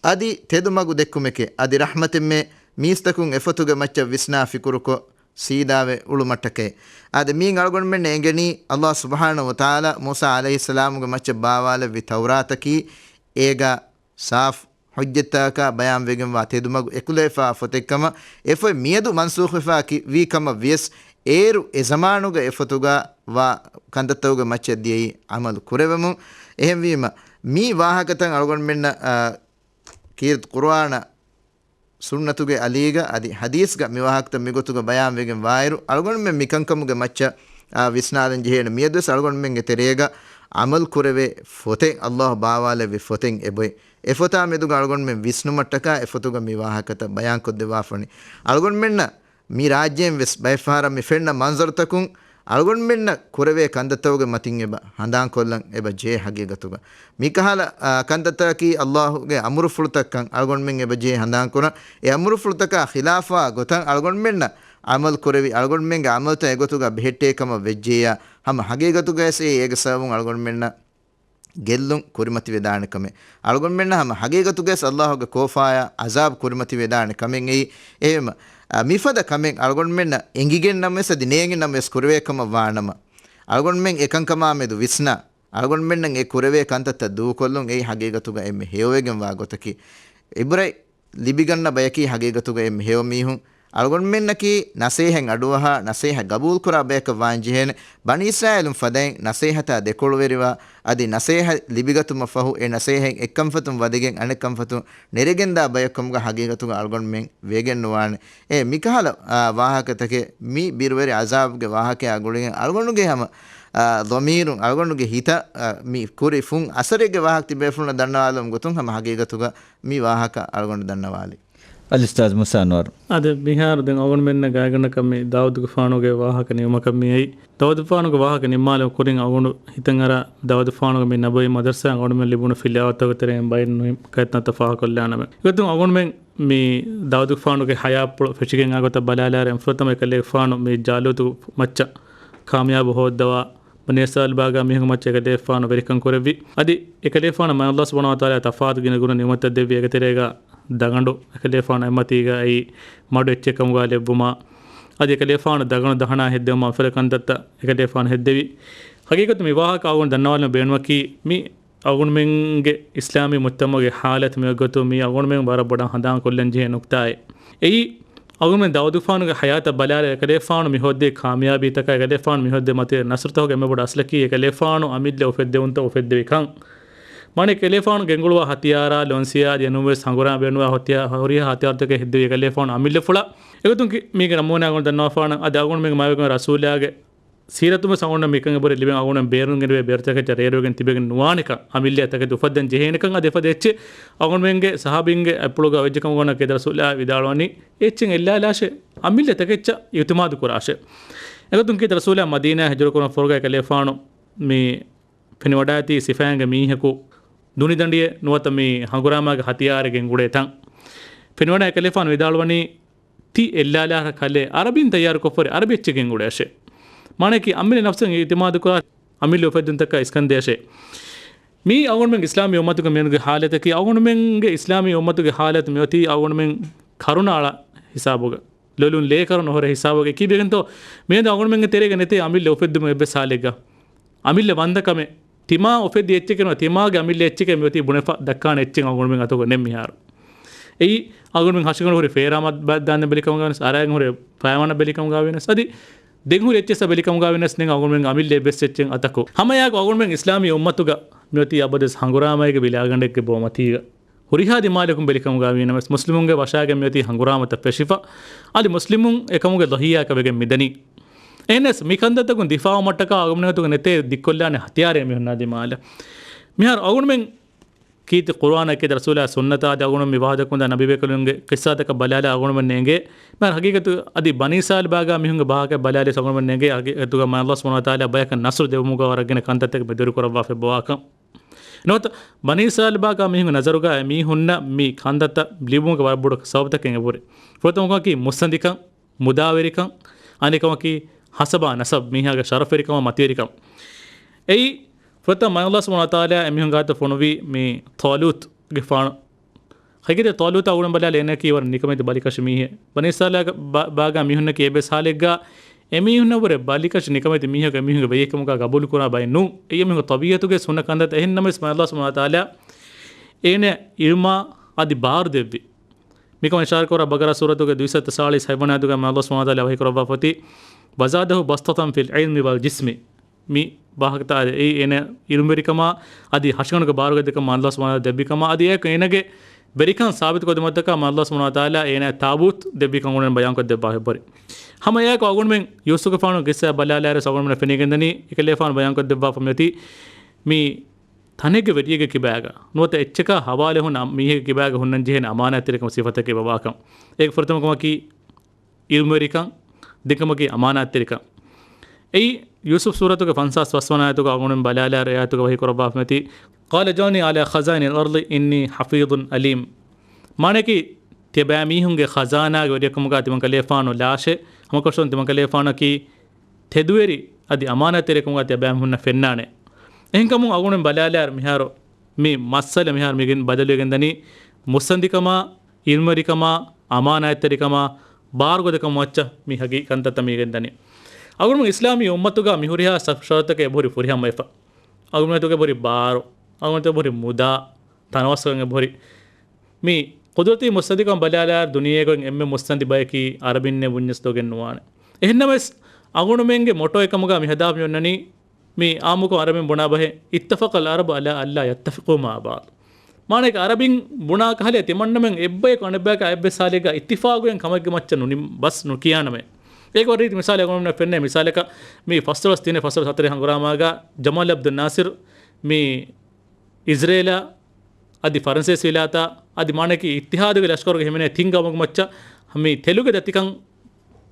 އަދި ތެދުމަގު ދެއްކުމެކޭ، އަދި ރަޙްމަތެއްމެ މީސްތަކުން އެފޮތުގެ މައްޗަށް ވިސްނާ ފިކުރުކޮށް، ސީދާވެ އުޅުމަށްޓަކައި. އާދެ، މީން އަޅުގަނޑުމެންނަށް އެނގެނީ، އައްލާހު ސުބްޙާނަހު ވަތަޢާލާ މޫސާ ޢަލައިހިއްސަލާމުގެ މައްޗަށް ބާވާލެއްވި ތައުރާތަކީ، އޭގަ ސާފު ޙުއްޖަތްތަކަކާ ބަޔާންވެގެންވާ ތެދުމަގު އެކުލެވިފާ ފޮތެއްކަމަށް، އެފޮތް މިއަދު މަންސޫޚުވެފާ ކި-، ވީ ކަމަށް ވިޔަސް، އޭރު އެ ޒަމާނުގަ އެފޮތުގަ ވާ ކަންތައްތަކުގެ މައްޗަށް ދިޔައީ ޢަމަލު ކުރެވެމުން. އެހެންވީމަ، މި ވާހަކަތައް އަޅުގަނޑުމެންނަށް، އާ، ކީރިތި ޤުރުއާނަށް ސުންނަތުގެ އަލީގަ އަދި ޙަދީޘްގަ މި ވާހަކަތައް މިގޮތުގަ ބަޔާންވެގެން ވާއިރު، އަޅުގަނޑުމެން މި ކަންކަމުގެ މައްޗަށް، އާ، ވިސްނާލަން ޖެހޭނެ. މިއަދުވެސް އަޅުގަނޑުމެންގެ ތެރޭގަ ޢަމަލު ކުރެވޭ ފޮތެއް، އައްލާހު ބާވާލެއްވި ފޮތެއް އެބައޮތް. އެފޮތާ މެދުގަ އަޅުގަނޑުމެން ވިސްނުމަށްޓަކާ އެފޮތުގަ މި ވާހަކަތައް ބަޔާންކޮށްދެއްވާފަނި. އަޅުގަނޑުމެންނަށް މި ރާއްޖޭން ވެސް ބައެއްފަހަރަށް މި ފެންނަ މަންޒަރުތަކުން އަޅުގަނޑުމެންނަށް ކުރެވޭ ކަންތައްތަކުގެ މަތިން އެބަ ހަނދާންކޮށްލަން އެބަ ޖެހޭ ހަގީގަތުގަ. މިކަހަލަ، އާ، ކަންތައްތަކަކީ އައްލާހުގެ އަމުރުފުޅުތައްކަން އަޅުގަނޑުމެން އެބަ ޖެހޭ ހަނދާންކުރަން. އެ އަމުރުފުޅުތަކާ ޚިލާފުވާ ގޮތަށް އަޅުގަނޑުމެންނަށް ޢަމަލު ކުރެވި، އަޅުގަނޑުމެންގެ ޢަމަލުތައް އެގޮތުގަ ބެހެއްޓޭ ކަމަށް ވެއްޖެއްޔާ، ހަމަ ހަގީގަތުގަވެސް އެއީ އޭގެ ސަބަބުން އަޅުގަނޑުމެންނަށް ގެއްލުން ކުރިމަތިވެދާނެ ކަމެއް. އަޅުގަނޑުމެންނަށް ހަމަ ހަގީގަތުގަވެސް އައްލާހުގެ ކޯފާޔާ ޢަޒާބު ކުރިމަތިވެދާނެ ކަމެއް އެއީ. އެހެންވީމަ، އަ، މިފަދަ ކަމެއް އަޅުގަނޑުމެންނަށް އެނގިގެންނަމަވެސް އަދި ނޭނގިނަމަވެސް ކުރެވޭ ކަމަށް ވާނަމަ، އަޅުގަނޑުމެން އެކަންކަމާ މެދު ވިސްނާ، އަޅުގަނޑުމެންނަށް އެ ކުރެވޭ ކަންތައްތައް ދޫކޮށްލުން އެއީ ހަގީގަތުގަ އެންމެ ހެޔޮވެގެންވާ ގޮތަކީ. ޢިބްރަތް ލިބިގަންނަ ބަޔަކީ ހަގީގަތުގަ އެންމެ ހެޔޮ މީހުން. އަޅުގަނޑުމެންނަކީ ނަސޭހަތް އަޑުއަހާ، ނަސޭހަތް ގަބޫލުކުރާ ބަޔަކަށް ވާން ޖެހޭނެ. ބަނީ އިސްރާއީލުން ފަދައިން ނަސޭހަތާ ދެކޮޅުވެރިވާ، އަދި ނަސޭހަތް ލިބިގަތުމަށް ފަހު އެ ނަސޭހަތް އެއްކަންފަތުން ވަދެގެން އަނެއްކަންފަތުން ނެރެގެންދާ ބަޔަކު ކަމުގަ ހަގީގަތުގަ އަޅުގަނޑުމެން ވެގެން ނުވާނެ. އެ މިކަހަލަ، އާ، ވާހަކަތަކެއް މި ބިރުވެރި ޢަޒާބުގެ ވާހަކަޔާ ގުޅިގެން އަޅުގަނޑުގެ ހަމަ، އާ، ޟަމީރުން އަޅުގަނޑުގެ ހިތަށް، އާ، މި ކުރި ފުން އަސަރެއްގެ ވާހަކަ ތިބޭފުޅުންނަށް ދަންނަވާލުމުގެ ގޮތުން ހަމަ ހަގީގަތުގަ މި ވާހަކަ އަޅުގަނޑު ދަންނަވާލި. އަލްއުސްތާޛް މޫސާ އަންވަރު. އަދި މިހާރު ދެން އަޅުގަނޑުމެންނަށް ގާތްގަނޑަކަށް މި ދާއޫދުގެފާނުގެ ވާހަކަ ނިމުމަކަށް މިއައީ. ދާއޫދުގެފާނުގެ ވާހަކަ ނިންމާލުމުގެ ކުރިން އަޅުގަނޑު ހިތަށް އަރާ ދާއޫދުގެފާނުގެ މި ނަބަވީ މަދަރުސާއިން އަޅުގަނޑުމެން ލިބުނު ފިލާވަތުގެ ތެރެއިން ބައެއް ނުހިން ކައިތަންތައް ފާހަގަކޮށްލާނަމޭ. އެގޮތުން އަޅުގަނޑުމެން މި ދާއޫދުގެފާނުގެ ހަޔާތްޕުޅު ފެށިގެން އާ ގޮތަށް ބަލާލާއިރު، އެންމެ ފުރަތަމަ އެކަލޭގެފާނު މި ޖާލޫތު މައްޗަށް ކާމިޔާބު ހޯއްދަވާ، ބަނީ އިސްރާއީލް ބާގާ މީހުންގެ މައްޗަށް އެކަލޭގެފާނު ވެރިކަން ކުރެއްވި. އަދި އެކަލޭގެފާނަށް މާތް ﷲ ސުބްޙާނަހޫ ވަތަޢާލާ ތަފާތު ގިނަ ގުނަ ނިޢުމަތްތައް ދެއްވި. އޭގެ ތެރޭގަ ދަގަނޑު އެކަލޭގެފާނު އެއްމަތީގަ އައީ މަޑު އެއްޗެއް ކަމުގަ ލެއްވުމާ، އަދި އެކަލޭގެފާނު ދަގަނޑު ދަހަނާ ހެއްދެވުމާ އެފަދަ ކަންތައްތައް އެކަލޭގެފާނު ހެއްދެވި. ހަގީގަތު މި ވާހަކަ އަޅުގަނޑު ދަންނަވާލުމަށް ބޭނުމަކީ މި އަޅުގަނޑުމެންގެ އިސްލާމީ މުޖްތަމަޢުގެ ޙާލަތު މިވަގުތު މީ އަޅުގަނޑުމެން ވަރަށް ބޮޑަށް ހަނދާން ކޮށްލަން ޖެހޭ ނުކުތާއެއް. އެއީ، އަޅުގަނޑުމެން ދާއޫދުގެފާނުގެ ޙަޔާތަށް ބަލާލާ އެކަލޭގެފާނު މި ހޯއްދޭ ކާމިޔާބީތަކާ، އެކަލޭގެފާނު މި ހޯއްދޭ މަތިވެރި ނަޞްރުތަކުގެ އެންމެ ބޮޑު އަސްލަކީ އެކަލޭގެފާނު އަމިއްލަ އުފެއްދެވުންތައް އުފެއްދެވިކަން. މާނަ އެކަލޭގެފާނު ގެންގުޅުވާ ހަތިޔާރާ ލޮންސިޔާ އަދި އެނޫންވެސް ހަނގުރާމަ ބޭނުންވާ ހަތިޔާ-، ހުރިހާ ހަތިޔާރުތަކެއް ހެއްދެވީ އެކަލޭގެފާނު އަމިއްލަފުޅަށް. އެގޮތުން ކި-، މީގެ ނަމޫނާ އަޅުގަނޑު ދަންނަވާފާނަން އަދި އަޅުގަނޑުމެންގެ މާތްވެގެންވާ ރަސޫލާގެ ސީރަތުން ވެސް އަޅުގަނޑަށް މިކަން އެބަހުރި ލިބެން އަޅުގަނޑަށް ބޭރުން ގެންދެވޭ ބޭރުތަކެއްޗަށް ރޭރުވެގެން ތިބެގެން ނުވާނެކަން އަމިއްލައަށް ތަކެތި އުފައްދަން ޖެހޭނެކަން އަދި އެފަދަ އެއްޗެއް އަޅުގަނޑުމެންގެ ޞަޙާބީންގެ އަތްޕުޅުގަ ވެއްޖެ ކަމުގަ ވަންނަ ކީރިތި ރަސޫލާ ވިދާޅުވަނީ އެއްޗެއް އެއްލާލާށޭ އަމިއްލަ ތަކެއްޗަށް އިޢުތިމާދު ކުރާށޭ. އެގޮތުން ކީރިތި ރަސޫލާ މަދީނާ ހިޖުރަ ކުރުމަށް ފަހުގަ އެކަލޭގެފާނު މި ފެނިވަޑާތީ ސިފައިންގެ މީހަކު ދުނިދަނޑިއެއް ނުވަތަ މި ހަނގުރާމާގެ ހަތިޔާރެއް ގެންގުޅޭ ތަން. ފެނިވަޑާ އެކަލޭގެފާނު ވިދާޅުވަނީ ތި އެއްލާލާ ކަލޭ އަރަބިން ތައްޔާރުކޮށްފަ ހުރި އަރަބި އެއްޗެއް ގެންގުޅޭށޭ. މާނައަކީ އަމިއްލަ ނަފްސަށް އިޢުތިމާދުކުރާ އަމިއްލަ އުފެއްދުންތަކާ އިސްކަންދޭށޭ. މީ އަޅުގަނޑުމެން އިސްލާމީ އުއްމަތުގެ މީހުންގެ ޙާލަތަކީ، އަޅުގަނޑުމެންގެ އިސްލާމީ އުއްމަތުގެ ޙާލަތު މިއޮތީ އަޅުގަނޑުމެން ކަރުނަ އަޅާ ހިސާބުގަ. ލޮލުން ލޭކަރުނަ ހުރޭ ހިސާބުގަ. އެކީ ބެގެންތޯ މިއަދު އަޅުގަނޑުމެންގެ ތެރޭގަ ނެތޭ އަމިއްލަ އުފެއްދުމުގެ އެއްވެސް ހާލެއްގަ. އަމިއްލަ ވަންދަކަމެއް، ތިމާ އުފެދި އެއްޗެކޭ ނުވަ، ތިމާގެ އަމިއްލަ އެއްޗެކޭ މިއޮތީ ބުނެފަ ދައްކާނެ އެއްޗެއް އަޅުގަނޑުމެން އަތުގަ ނެތް މިހާރު. އެއީ އަޅުގަނޑުމެން ހަށިގަނޑު ހުރި ފޭރާ މަ-، ބަ-، ދާންދެން ބެލިކަމުގަ ވެސް، އަރާގެން ހުރެ ފަޔާން ބެލިކަމުގަ ވެސް، އަދި ދެން ހުރި އެއްޗެއްސަ ބެލިކަމުގަ ވެސް ނެތް އަޅުގަނޑުމެން އަމިއްލަ އެއްވެސް އެއްޗެއް އަތަކު. ހަމައެއާއެކު އަޅުގަނޑުމެން އިސްލާމީ އުއްމަތުގަ މިއޮތީ އަބަދުވެސް ހަނގުރާމައިގެ ވިލާގަނޑެއްގެ ބޯމަތީގަ. ހުރިހާ ދިމާލަކުން ބެލިކަމުގަ ވީނަމަވެސް، މުސްލިމުންގެ ވަށާގެން މިއޮތީ ހަނގުރާމަތައް ފެށިފަ، އަދި މުސްލިމުން އެކަމުގެ ޟަޙިއްޔާއަކަށް ވެގެން މިދަނީ. އެހެނަސް މި ކަންތައްތަކުން ދިފާއުވުމަށްޓަކާ އަޅުގަނޑުމެން އަތުގަ ނެތޭ ދިއްކޮށްލާނެ ހަތިޔާރެއް މި ހުންނާ ދިމާލަށް. މިހާރު އަޅުގަނޑުމެން ކީރިތި ޤުރުއާނާ ކީރިތި ރަސޫލާ ސުންނަތާ އަދި އަޅުގަނޑު މި ވާހަކަ ދައްކަމުންދާ ނަބީބޭކަލުންގެ ޤިއްސާތަކަށް ބަލާލާ އަޅުގަނޑުމެން ނޭނގޭ. މިހާރު ހަގީގަތު އަދި ބަނީ އިސްރާއީލް ބާގާ މީހުންގެ ބާކަށް ބަލާލި އަޅުގަނޑުމެން ނޭނގޭ ހަގީގަތުގަ މާތް ﷲ ސުބްޙާނަހޫ ވަތަޢާލާ ބަޔަކަށް ނަޞްރު ދެއްވުމުގަ ވަރަށް ގިނަ ކަންތައްތަކެއް މި ދުރުކުރައްވާފައި ބޮވާކަން. ނުވަތަ ބަނީ އިސްރާއީލް ބާގާ މީހުންގެ ނަޒަރުގަ އެ މީހުންނަށް މި ކަންތައްތައް ލިބުމުގެ ވަރަށް ބޮޑު ސަބަބުތަކެއް އެބަހުރި. ފުރަތަމަކަމަކީ މުއްސަނދިކަން، މުދާވެރިކަން، އަނެކަމަކީ ހަސަބާ ނަސަބް، މީހާގެ ޝަރަފުވެރިކަމާ މަތިވެރިކަން. އެއީ ފުރަތަމަ މާތް ﷲ ސުބްޙާނަހޫ ވަތަޢާލާ އެމީހުން ގާތަށް ފޮނުވި މި ޠާލޫތުގެފާނު. ހަގީގަތު ޠާލޫތާ އަޅުގަނޑު ބަލާލި އޭނައަކީ ވަރަށް ނިކަމެތި ބަލިކަށި މީހެއް. ބަނީ އިސްރާއީލް ބާ-، ބާގާ މީހުންނަކީ އެއްވެސް ހާލެއްގަ އެމީހުންނަށްވުރެ ބަލިކަށި ނިކަމެތި މީހަކު އެމީހުންގެ ވެރިއެއްކަމުގަ ގަބޫލުކުރާ ބައެއް ނޫން. އެއީ އެމީހުންގެ ޠަބީޢަތުގެ ހުންނަ ކަންތައްތައް. އެހެންނަމަވެސް މާތް ﷲ ސުބްޙާނަހޫ ވަތަޢާލާ އޭނަ އިލްމާ އަދި ބާރު ދެއްވި. މިކަމަށް އިޝާރާތްކުރާ ބަޤަރާ ސޫރަތުގެ ދުއިސައްތަ ސާޅީސް ހަތްވަނަ އާޔަތުގަ މާތް ﷲ ސުބްޙާނަހޫ ވަތަޢާލާ ވަޙީކުރައްވާފައޮތީ، وزاده بسطة في العلم والجسم. މި ވާހަކަތައް އެއީ އޭނަ އިލްމުވެރިކަމާ އަދި ހަށިގަނޑުގެ ބާރުގަދަކަމާ މާތް ﷲ ސުބްޙާނަހޫ ވަތަޢާލާ ދެއްވިކަމާ އަދި އެއަކު އޭނަގެ ވެރިކަން ސާބިތުކޮށްދިނުމަށްޓަކާ މާތް ﷲ ސުބްޙާނަހޫ ވަތަޢާލާ އޭނަ ޠާލޫތު ދެއްވިކަން އަޅުގަނޑުމެން ބަޔާންކޮށްދެއްވާފައި އެބަހުރި. ހަމަ އެއާއެކު އަޅުގަނޑުމެން ޔޫސުފުގެފާނު ޤިއްސާ ބަލާލާއިރު އަޅުގަނޑުމެންނަށް ފެނިގެންދަނީ އެކަލޭފާނު ބަޔާންކޮށްދެއްވާފަ މިއޮތީ މި ތަނެއްގެ ވެރިއެއްގެ ކިބާގަ ނުވަތަ އެއްޗަކާ ހަވާލެއް ހުންނަ މީހެއްގެ ކިބާގަ ހުންނަންޖެހޭނެ އަމާނާތްތެރިކަމުގެ ސިފަތަކެއް އެބަވާކަން. އޭގެ ފުރަތަމަ ކަމަކީ އިލްމުވެރިކަން، ދެން ކަމަކީ އަމާނާތްތެރިކަން. އެއީ ޔޫސުފް ސޫރަތުގެ ފަންސާސް ފަސްވަނަ އާޔަތުގަ އަޅުގަނޑުމެން ބަލާލާއިރު އެ އާޔަތުގަ ވަޙީކުރައްވާފަ މިއޮތީ، قال اجعلني على خزائن الأرض إني حفيظ عليم. މާނައަކީ، ތިޔަބައިމީހުންގެ ޚަޒާނާގެ ވެރިއެއްކަމުގަ ތިމަންކަލޭފާނު ލާށޭ، ހަމަކަށަވަރުން ތިމަންކަލޭފާނަކީ ތެދުވެރި އަދި އަމާނާތްތެރިކަމުގަ ތިޔަބައިމީހުންނަށް ފެންނާނެ. އެހެންކަމުން އަޅުގަނޑުމެން ބަލާލާއިރު މިހާރު މި މައްސަލަ މިހާރު މިގެން ބަދަލުވެގެންދަނީ މުއްސަނދިކަމާ، އިލްމުވެރިކަމާ، އަމާނާތްތެރިކަމާ، ބާރުގަދަކަމަށް މައްޗަށް މި ހަގީ ކަންތައްތައް މިގެންދަނީ. އަޅުގަނޑު އިސްލާމީ އުއްމަތުގަ މި ހުރިހާ ސަ-، ޝަރުތަކެއް އެބަހުރި ފުރިހަމަވެފަ. އަޅުގަނޑުމެން އަތުގަ އެބަހުރި ބާރު، އަޅުގަނޑުމެން އަތުގަ އެބަހުރި މުދާ، ތަނަވަސްކަން އެބަހުރި. މި ޤުދުރަތީ މުއްސަނދިކަން ބަލާލާއިރު ދުނިޔޭގަ އޮތް އެންމެ މުއްސަނދި ބަޔަކީ އަރަބިންނޭ ބުންޏަސްތޯގެން ނުވާނެ. އެހެންނަމަވެސް އަޅުގަނޑުމެންގެ މޮޓޯއެއް ކަމުގަ މި ހަދާފަ މި އޮންނަނީ މި އާއްމުކޮށް އަރަބިން ބުނާ ބަހެއް، اتفق العرب على ألا يتفقوا مع بعض. މާނައަކީ އަރަބިން ބުނާ ކަހަލަ ތިމަންނަމެން އެއްބަޔަކު އަނެއްބަޔަކާ އެއްވެސް ހާލެއްގަ އިއްތިފާގުވެގެން ކަމެއްގެ މައްޗަށް ނުނި-، ބަސް ނުކިޔާނަމޭ. އޭގެ ވަރަށް ރީތި މިސާލެއް އަޅުގަނޑުމެންނަށް ފެންނަ މިސާލަކަށް މި ފަސްދޮޅަސް ތިނެއް ފަސްދޮޅަސް ހަތަރެއް ހަނގުރާމާގަ ޖަމާލް އަބްދުއް ނާސިރު މި އިޒްރޭލާ އަދި ފަރަންސޭސި ވިލާތާ އަދި މާނައަކީ އިއްތިހާދުގެ ލަޝްކަރުގެ ހިމެނޭ ތިން ގައުމުގެ މައްޗަށް މި ތެލުގެ ދަތިކަން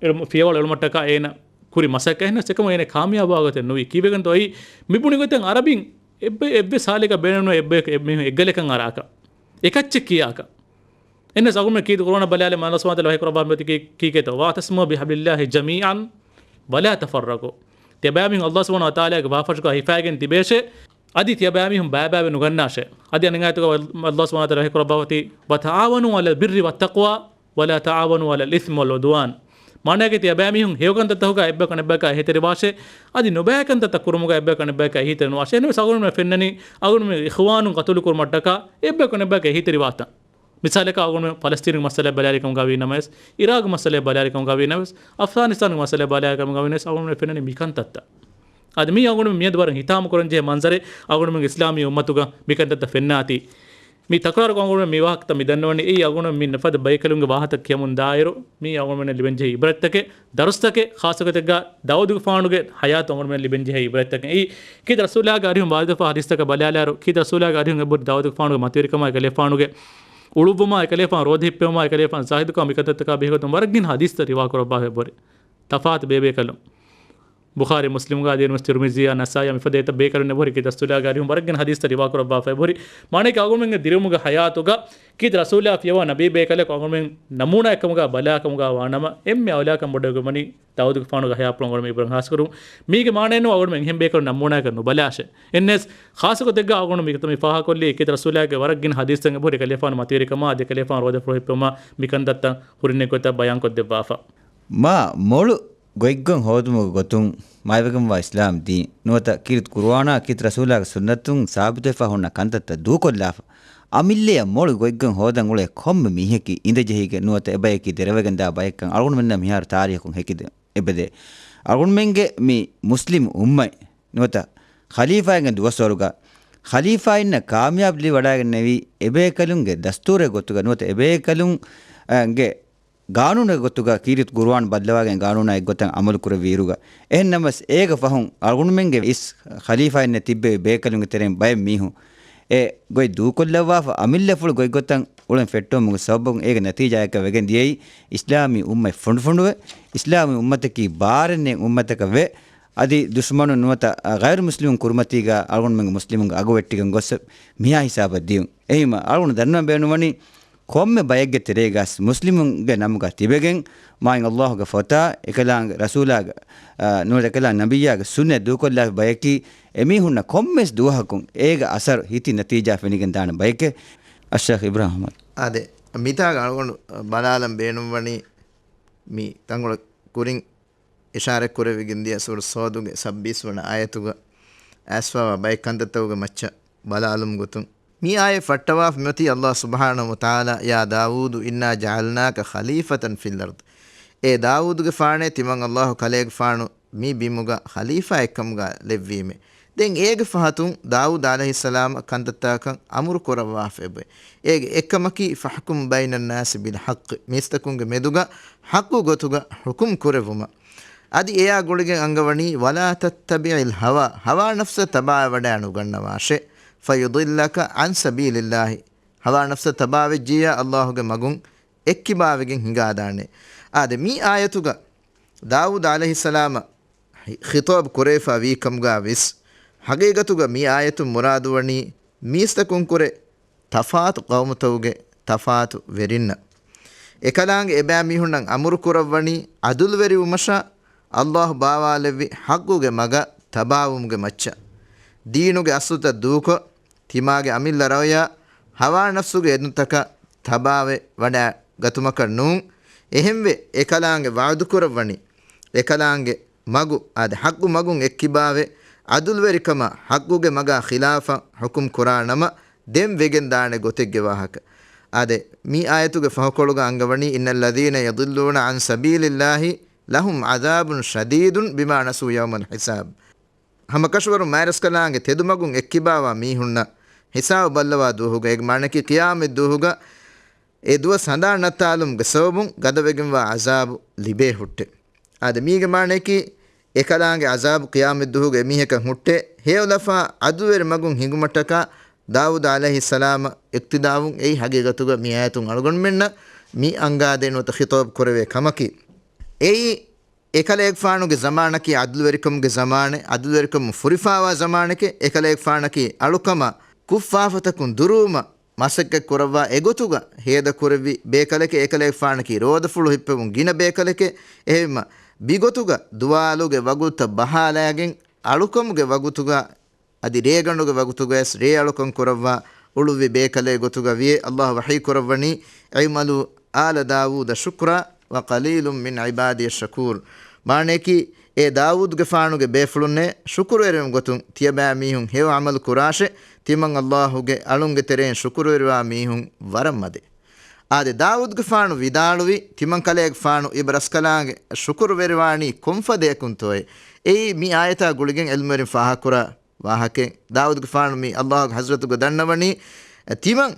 އެޅުމު-، ފިޔަވަޅު އެޅުމަށްޓަކާ އޭނަ ކުރި މަސައްކަތް އެހެންނަސް އެކަމު އޭނަ ކާމިޔާބުވާގޮތެއް ނުވި. ކީއްވެގެންތޯ އެއީ މި ބުނި ގޮތެއް އަރަބިން އެއްބަ-، އެއްވެސް ހާލެއްގަ ބޭނުންވޭ އެއްބަޔަކު އެ-، މީހުން އެއްގަލެކަން އަރާކަށް. އެކައްޗެއް ކިޔާކަށް. އެހެންނަސް އަޅުގަނޑުމެން ކީރިތި ޤުރުއާނަށް ބަލާލި މާތް ﷲ ސުބްޙާނަހޫ ވަތަޢާލާ ވަޙީކުރައްވާފަ މިއޮތީ ކީ-، ކީކޭތޯ؟ واعتصموا بحبل الله جميعا ولا تفرقوا. ތިޔަބައިމީހުން ﷲ ސުބްޙާނަހޫ ވަތަޢާލާގެ ވާފަށުގަ ހިފައިގެން ތިބޭށޭ. އަދި ތިޔަބައިމީހުން ބައިބައިވެ ނުގަންނާށޭ. އަދި އަނެއް އާޔަތުގަ ﷲ ސުބްޙާނަހޫ ވަތަޢާލާ ވަޙީކުރައްވާފައޮތީ، وتعاونوا على البر والتقوى ولا تعاونوا على الإثم والعدوان. މާނައަކީ ތިޔަބައިމީހުން ހެޔޮކަންތައްތަކުގަ އެއްބަޔަކު އަނެއްބަޔަކާ އެހީތެރިވާށޭ. އަދި ނުބައިކަންތައްތައް ކުރުމުގަ އެއްބަޔަކު އަނެއްބަޔަކާ އެހީތެރިނުވާށޭ. އެހެންނަމަވެސް އަޅުގަނޑުމެން ފެންނަނީ އަޅުގަނޑުމެން އިޚްވާނުން ޤަތުލު ކުރުމަށްޓަކާ އެއްބަޔަކު އަނެއްބަޔަކާ އެހީތެރިވާތަން. މިސާލަކަށް އަޅުގަނޑުމެން ފަލަސްތީނުގެ މައްސަލަ ބަލާލި ކަމުގަ ވީނަމަވެސް، އިރާގު މައްސަލަ ބަލާލި ކަމުގަ ވީނަމަވެސް، އަފްޣާނިސްތާނުގެ މައްސަލަ ބަލާލި ކަމުގަ ވީނަމަވެސް، އަޅުގަނޑުމެން ފެންނަނީ މިކަންތައްތައް. އަދި މީ އަޅުގަނޑު މިއަދު ވަރަށް ހިތާމަކުރަންޖެހޭ މަންޒަރެއް އަޅުގަނޑުމެން އިސްލާމީ އުއްމަތުގަ މިކަންތައްތައް ފެންނާތީ. މި ތަކުރާރު އަޅުގަނޑުމެން މި ވާހަކަތައް މި ދަންނަވަނީ އެއީ އަޅުގަނޑު މި ނަފަދަ ބައިކަލުންގެ ވާހަކަ ކިޔަމުން ދާއިރު މީ އަޅުގަނޑުމެންނަށް ލިބެން ޖެހޭ އިބްރަތްތަކެއް، ދަރުސްތަކެއް، ޚާއްޞަކޮށް ދާއޫދުގެފާނުގެ ޙަޔާތު އަޅުގަނޑުމެން ލިބެން ޖެހޭ އިބްރަތްތަކެއް. އެއީ ކީރިތި ރަސޫލާގެ އަރިހުން ވާރިދުވެފަ ޙަދީޘްތަކަށް ބަލާލާއިރު ކީރިތި ރަސޫލާގެ އަރިހުން އެބަހުރި ދާއޫދުގެފާނުގެ މަތިވެރިކަމާ އެކަލޭފާނުގެ އުޅުއްވުމާ އެކަލޭފާނު ރޯދަ ހިއްޕެވުމާ އެކަލޭފާނު ޒާހިދުކަމާ މިކަންތައްތަކާ ބެހޭގޮތުން ވަރަށް ގިނަ ޙަދީޘްތައް ރިވާކުރައްވާފަ އެބަހުރި. ތަފާތު ބޭބޭކަލުން. ބުޚާރީ މުސްލިމުގަ އަދި އެންމެ ތިރުމިޒީއާ ނަސާއީއާ މިފަދަ އެތައް ބޭކަލުން އެބަހުރި ކީރިތި ރަސޫލާގެ އަރިހުން ވަރަށް ގިނަ ޙަދީޘްތައް ރިވާކުރައްވާފަ އެބަހުރި. މާނައަކީ އަޅުގަނޑުމެންގެ ދިރިއުޅުމުގެ ޙަޔާތުގަ ކީރިތި ރަސޫލާ ފިޔަވާ ނަބީ ބޭކަލަކު އަޅުގަނޑުމެން ނަމޫނާއެއްކަމުގަ ބަލާކަމުގަ ވާނަމަ، އެންމެ އައުލާކަން ބޮޑުވެގެންވަނީ ދާއޫދުގެފާނުގެ ޙަޔާތްޕުޅު އަޅުގަނޑުމެން އިބްރަތް ޚާއްޞަކުރުން. މީގެ މާނައެއް ނޫން އަޅުގަނޑުމެން އެހެން ބޭކަލުން ނަމޫނާއަކަށް ނުބަލާށޭ. އެހެންނަސް ޚާއްޞަކޮށް ދެއްގާ އަޅުގަނޑު މި މި ފާހަގަކޮށްލީ ކީރިތި ރަސޫލާގެ ވަރަށް ގިނަ ޙަދީޘްތައް އެބަހުރި އެކަލޭފާނު މަތިވެރިކަމާ އަދި އެކަލޭފާނު ރޯދަފުޅު ހިއްޕެވުމާ މިކަންތައްތައް ހުރިން އެއްގޮތަށް ބަޔާންކޮށްދެއްވާފަ. މާ މޮޅު ގޮތްގޮތް ހޯދުމުގެ ގޮތުން މާތްވެގެންވާ އިސްލާމް ދީން ނުވަތަ ކީރިތި ޤުރުއާނާ ކީރިތި ރަސޫލާގެ ސުންނަތުން ސާބިތުވެފަ ހުންނަ ކަންތައްތައް ދޫކޮށްލާފަ، އަމިއްލައަށް މޮޅު ގޮތްގޮތް ހޯދަން އުޅޭ ކޮންމެ މީހަކީ އިނދެޖެހިގެން ނުވަތަ އެބަޔަކީ ދެރަވެގެންދާ ބަޔެއްކަން އަޅުގަނޑުމެންނަށް މިހާރު ތާރީޚުން ހެކިދެ އެބަދޭ. އަޅުގަނޑުމެންގެ މި މުސްލިމް އުއްމަތް ނުވަތަ ޚަލީފާއިންގެ ދުވަސްވަރުގަ ޚަލީފާއިންނަށް ކާމިޔާބު ލިބިވަޑައިގެންނެވީ އެބޭކަލުންގެ ދަސްތޫރެއް ގޮތުގަ ނުވަތަ އެބޭކަލުން، އަ، ގެ ގާނޫނެއް ގޮތުގަ ކީރިތި ޤުރުއާން ބައްލަވާގެން ގާނޫނާ އެއްގޮތަށް އަމަލު ކުރެއްވިއިރުގަ. އެހެން ނަމަވެސް އޭގެ ފަހުން އަޅުގަނޑުމެންގެ އިސް ޚަލީފާއިންނެއް ތިއްބެވި ބޭކަލުންގެ ތެރެއިން ބައެއް މީހުން އެ ގޮތް ދޫކޮށްލައްވާފަ އަމިއްލަފުޅު ގޮތްގޮތަށް އުޅެން ފެއްޓެވުމުގެ ސަބަބުން އޭގެ ނަތީޖާއަކަށް ވެގެން ދިޔައީ އިސްލާމީ އުއްމަތް ފުނޑުފުނޑުވެ، އިސްލާމީ އުއްމަތަކީ ބާރެއް ނެތް އުއްމަތަކަށް ވެ، އަދި ދުޝްމަނުން ނުވަތަ ޣައިރު މުސްލިމުން ކުރިމަތީގަ އަޅުގަނޑުމެންގެ މުސްލިމުންގެ އަގު ވެއްޓިގެން ގޮސް މިހާ ހިސާބަށް ދިޔުން. އެހީމަ އަޅުގަނޑު ދަންނަވަން ބޭނުންވަނީ ކޮންމެ ބައެއްގެ ތެރޭގަސް މުސްލިމުންގެ ނަމުގަ ތިބެގެން މާތް ﷲ ގެ ފޮތާ އެކަލާނގެ ރަސޫލާގެ، އާ، ނުވަތަ އެކަލާނގެ ނަބިއްޔާގެ ސުންނަތް ދޫކޮށްލާފި ބަޔަކީ އެމީހުންނަށް ކޮންމެސް ދުވަހަކުން އޭގެ އަސަރު ހިތި ނަތީޖާ ފެނިގެން ދާނެ ބަޔެކޭ. އައްޝައިޚް އިބްރާހިމް އަޙްމަދު. އާދެ، މިތާގަ އަޅުގަނޑު ބަލާލަން ބޭނުންވަނީ މި ތަންކޮޅެއް ކުރިން އިޝާރަތް ކުރެވިގެން ދިޔަ ސޫރަ ޞައްދުގެ ސައްބީސް ވަނަ އާޔަތުގަ އައިސްފަވާ ބައެއް ކަންތައްތަކުގެ މައްޗަށް ބަލާލުމުގެ ގޮތުން. މި އާޔަތް ފައްޓަވާފަ މިއޮތީ ﷲ ސުބްޙާނަހޫ ވަތަޢާލާ، "يا داود إنا جعلناك خليفة في الأرض." އޭ ދާވޫދުގެފާނޭ، ތިމަން ﷲ ކަލޭގެފާނު މި ބިމުގަ ޚަލީފާއެއްކަމުގަ ލެއްވީމޭ. ދެން އޭގެ ފަހަތުން ދާވޫދު ޢަލައިހިއްސަލާމަށް ކަންތައްތަކަކަށް އަމުރު ކުރައްވާފައެވެ. އޭގެ އެއްކަމަކީ، "فاحكم بين الناس بالحق." މީސްތަކުންގެ މެދުގަ ޙައްޤު ގޮތުގަ ޙުކުމް ކުރެއްވުމަށް. އަދި އެއާ ގުޅިގެން އަންގަވަނީ، "ولا تتبع الهوى." ހަވާ ނަފްސަށް ތަބާވެ ވަޑައި ނުގަންނަވާށޭ. "فيضلك عن سبيل الله." ހަވާ ނަފްސަށް ތަބާވެއްޖިއްޔާ ﷲ ގެ މަގުން އެއްކިބާވެގެން ހިނގާދާނެ. އާދެ، މި އާޔަތުގަ ދާވޫދު ޢަލައިހިއްސަލާމަށް ޚި-، ޚިޠާބު ކުރެވިފަ ވީ ކަމުގަ ވެސް، ޙަޤީޤަތުގަ މި އާޔަތުން މުރާދުވަނީ މީސްތަކުން ކުރެ ތަފާތު ޤައުމުތަކުގެ ތަފާތު ވެރިންނަށް. އެކަލާނގެ އެބައިމީހުންނަށް އަމުރު ކުރައްވަނީ ޢަދުލުވެރިވުމަށާ، ﷲ ބާވާލެއްވި ޙައްޤުގެ މަގަށް ތަބާވުމުގެ މައްޗަށް. ދީނުގެ އަސްލުތައް ދޫކޮށް، ތިމާގެ އަމިއްލަ ރައުޔާ ހަވާ ނަފްސުގެ އެދުންތަކަށް ތަބާވެ ވަޑައިގަތުމަކަށް ނޫން. އެހެންވެ، އެކަލާނގެ ވަޢުދުކުރައްވަނީ، އެކަލާނގެ މަގު، އާދެ، ޙައްޤު މަގުން އެއްކިބާވެ، ޢަދުލުވެރިކަމާ ޙައްޤުގެ މަގާ ޚިލާފަށް ޙުކުމް ކުރާ ނަމަ، ދެން ވެގެން ދާނެ ގޮތެއްގެ ވާހަކަ. އާދެ، މި އާޔަތުގެ ފަހުކޮޅުގަ އަންގަވަނީ، "إن الذين يضلون عن سبيل الله لهم عذاب شديد بما نسوا يوم الحساب." ހަމަކަށަވަރުން މާތްރަސްކަލާނގެ ތެދުމަގުން އެއްކިބާވާ މީހުންނަށް ހިސާބު ބައްލަވާ ދުވަހުގަ، އޭގެ މާނައަކީ ޤިޔާމަތް ދުވަހުގަ އެ ދުވަސް ހަނދާން ނައްތާލުމުގެ ސަބަބުން ގަދަވެގެންވާ ޢަޒާބު ލިބޭ ހުއްޓެ. އާދެ، މީގެ މާނައަކީ އެކަލާނގެ ޢަޒާބު ޤިޔާމަތް ދުވަހުގަ އެމީހަކަށް ހުއްޓެ، ހެޔޮލަފާ ޢަދުލުވެރި މަގުން ހިނގުމަށްޓަކާ ދާވޫދު ޢަލައިހިއްސަލާމަށް އިޤްތިދާވުން އެއީ ޙަޤީޤަތުގަ މި އާޔަތުން އަޅުގަނޑުމެންނަށް މި އަންގާދޭ ނުވަތަ ޚިޠާބު ކުރެވޭ ކަމަކީ. އެއީ އެކަލޭގެފާނުގެ ޒަމާނަކީ ޢަދުލުވެރިކަމުގެ ޒަމާނެއް، ޢަދުލުވެރިކަމުން ފުރިފާވާ ޒަމާނެކޭ. އެކަލޭގެފާނަކީ އަޅުކަމާ ކުށްފާފަތަކުން ދުރުވުމަށް މަސައްކަތް ކުރައްވާ އެގޮތުގަ ހޭދަކުރެއްވި ބޭކަލެކޭ. އެކަލޭގެފާނަކީ ރޯދަފުޅު ހިއްޕެވުން ގިނަ ބޭކަލެކޭ. އެހެންވީމަ، ބިގޮތުގަ ދުވާލުގެ ވަގުތުތައް ބަހާލައިގެން އަޅުކަމުގެ ވަގުތުގަ އަދި ރޭގަނޑުގެ ވަގުތުގައިސް ރޭ އަޅުކަން ކުރައްވާ އުޅުއްވި ބޭކަލެއް ގޮތުގަ ވިޔޭ. ﷲ ވަޙީ ކުރައްވަނީ، "اعملوا آل داود شكرا وقليل من عبادي الشكور." މާނައަކީ، އޭ ދާވޫދުގެފާނުގެ ބޭފުޅުންނޭ، ޝުކުރުވެރިވުން ގޮތުން ތިޔަބައިމީހުން ހެޔޮ ޢަމަލު ކުރާށޭ، ތިމަން ﷲ ގެ އަޅުންގެ ތެރެއިން ޝުކުރުވެރިވާ މީހުން ވަރަށް މަދޭ. އާދެ، ދާވޫދުގެފާނު ވިދާޅުވި، ތިމަން ކަލޭގެފާނު އިބަރަސްކަލާނގެ ޝުކުރުވެރިވާނީ ކޮންފަދަޔަކުންތޯއޭ؟ އެއީ މި އާޔަތާ ގުޅިގެން ޢިލްމުވެރިން ފާހަގަކުރާ ވާހަކައެއް. ދާވޫދުގެފާނު މި ﷲ ގެ ޙަޟްރަތުގަ ދަންނަވަނީ، ތިމަން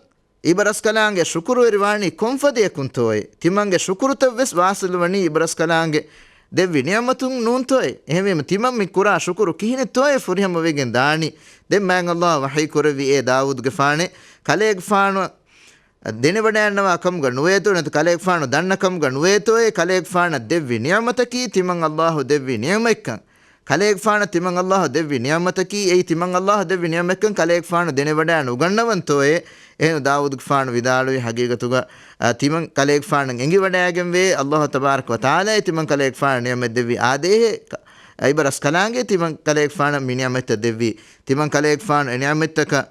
އިބަރަސްކަލާނގެ ޝުކުރުވެރިވާނީ ކޮންފަދަޔަކުންތޯއޭ؟ ތިމަންގެ ޝުކުރުތައް ވެސް ވާސިލުވަނީ އިބަރަސްކަލާނގެ ދެއްވި ނިޢުމަތުން ނޫންތޯއޭ؟ އެހެންވީމަ، ތިމަން މި ކުރާ ޝުކުރު ކިހިނެއްތޯއޭ ފުރިހަމަވެގެން ދާނީ؟ ދެން މާތް ﷲ ވަޙީ ކުރެއްވި، އޭ ދާވޫދުގެފާނޭ، ކަލޭގެފާނު ދެނެވަޑައިގަންނަވާ ކަމުގަ ނުވޭތޯ، ނުވަތަ ކަލޭގެފާނު ދަންނަ ކަމުގަ ނުވޭތޯއޭ؟ ކަލޭގެފާނަށް ދެއްވި ނިޢުމަތަކީ ތިމަން ﷲ ދެއްވި ނިޢުމަތްކަން. ކަލޭގެފާނަށް ތިމަން ﷲ ދެއްވި ނިޢުމަތަކީ، އެއީ ތިމަން ﷲ ދެއްވި ނިޢުމަތްކަން ކަލޭގެފާނު ދެނެވަޑައި ނުގަންނަވަންތޯއޭ؟ އެހެން ދާވޫދުގެފާނު ވިދާޅުވި، ޙަޤީޤަތުގަ، އާ، ތިމަން ކަލޭގެފާނަށް އެނގިވަޑައިގެންވޭ، ﷲ ތަބާރަކަ ވަތަޢާލާއޭ ތިމަން ކަލޭގެފާނަށް ނިޢުމަތް ދެއްވީ. އާދޭހޭ، އިބަރަސްކަލާނގެ ތިމަން ކަލޭގެފާނަށް މި ނިޢުމަތްތައް ދެއްވީ. ތިމަން ކަލޭގެފާނު އެ ނިޢުމަތްތަކަށް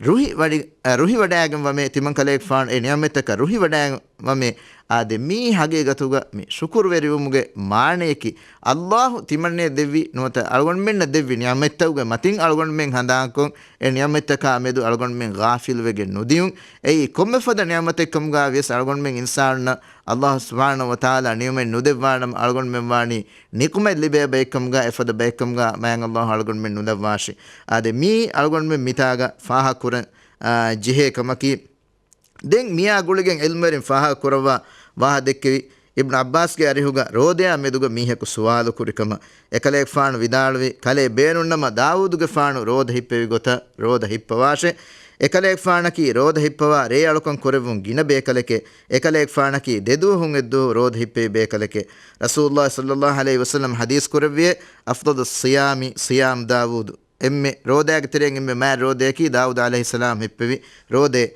ރުހި ވަޑި-، އަ، ރުހިވަޑައިގެންވަމޭ، ތިމަން ކަލޭގެފާނު އެ ނިޢުމަތްތަކަށް ރުހިވަޑައިގެންވަމޭ. އާދެ، މީ ހަގީގަތުގަ މި ޝުކުރުވެރިވުމުގެ މާނަޔަކީ، ﷲ ތިމަންނޭ ދެއްވި ނުވަތަ އަޅުގަނޑުމެންނަށް ދެއްވި ނިޢުމަތްތަކުގެ މަތިން އަޅުގަނޑުމެން ހަނދާންކޮށް، އެ ނިޢުމަތްތަކާ މެދު އަޅުގަނޑުމެން ޣާފިލުވެގެން ނުދިޔުން. އެއީ ކޮންމެ ފަދަ ނިޢުމަތެއްކަމުގަ ވިޔަސް އަޅުގަނޑުމެން އިންސާނުންނަށް ﷲ ސުބްޙާނަހޫ ވަތަޢާލާ ނިޢުމަތް ނުދެއްވާނަމަ އަޅުގަނޑުމެން ވާނީ ނިކުމެއް ލިބޭ ބައެއްކަމުގަ، އެފަދަ ބައެއްކަމުގަ މާތް ﷲ އަޅުގަނޑުމެން ނުލައްވާށި. އާދެ، މީ އަޅުގަނޑުމެން މިތާގަ ފާހަގަކުރަން، އާ، ޖެހޭ ކަމަކީ، ދެން މިއާ ގުޅިގެން ޢިލްމުވެރިން ފާހަގަކުރައްވާ ވާހަ ދެއްކެވި، އިބްނު ޢައްބާސްގެ އަރިހުގަ ރޯދަޔާ މެދުގަ މީހަކު ސުވާލު ކުރި ކަމަށް. އެކަލޭގެފާނު ވިދާޅުވި، ކަލޭ ބޭނުންނަމަ ދާވޫދުގެފާނު ރޯދަ ހިއްޕެވި ގޮތަށް ރޯދަ ހިއްޕަވާށޭ. އެކަލޭގެފާނަކީ ރޯދަ ހިއްޕަވާ ރޭއަޅުކަން ކުރެއްވުން ގިނަ ބޭކަލެކޭ. އެކަލޭގެފާނަކީ ދެދުވަހުން އެއްދުވަހު ރޯދަ ހިއްޕެވި ބޭކަލެކޭ. ރަސޫލުﷲ ޞައްލައްލާހު ޢަލައިހި ވަސައްލަމް ޙަދީޘް ކުރެއްވިއޭ، "އަފްޟަލު ޞިޔާމި ޞިޔާމު ދާވޫދު." އެންމެ ރޯދައިގެ ތެރެއިން އެންމެ މާތް ރޯދަޔަކީ ދާވޫދު ޢަލައިހިއްސަލާމް ހިއްޕެވި ރޯދައޭ.